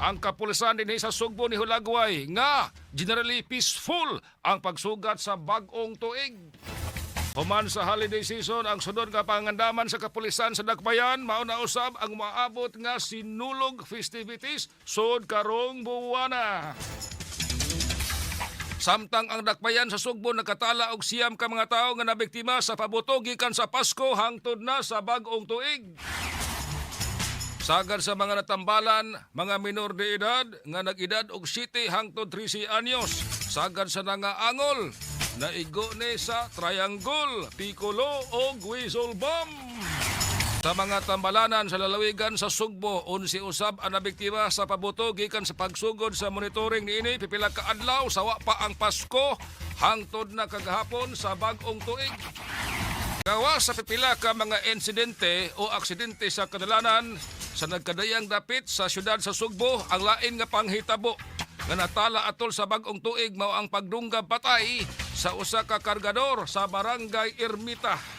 Ang kapulisan dinhi sa Sugbo nihulagway nga generally peaceful ang pagsugat sa bag-ong tuig. Human sa holiday season, ang sunod nga pangandaman sa kapulisan sa Dakbayan mao na usab ang maabot nga Sinulog festivities sud karong buwana. Samtang ang Dakbayan sa Sugbo nakatala og 9 ka mga tawo nga nabiktima sa pabuto gikan sa Pasko hangtod na sa bag-ong tuig. Sagad sa mga natambalan, mga minor de edad nga nag-edad og 7 hangtod 13 anyos. Sagad sa nangaangol, naigo ni sa triangle, piccolo o whistle bomb. Sa mga tambalanan sa lalawigan sa Sugbo, 11 usab ang nabiktima sa pabuto gikan sa pagsugod sa monitoring niini pipila ka adlaw sa wa pa ang Pasko hangtod na kagahapon sa bag-ong tuig. Gawas sa pipila ka mga insidente o aksidente sa kadalanan sa nagkadayang dapit sa syudad sa Sugbo, ang lain nga panghitabo nga natala atol sa bag-ong tuig mao ang pagdunggab patay sa usa ka kargador sa Barangay Ermita.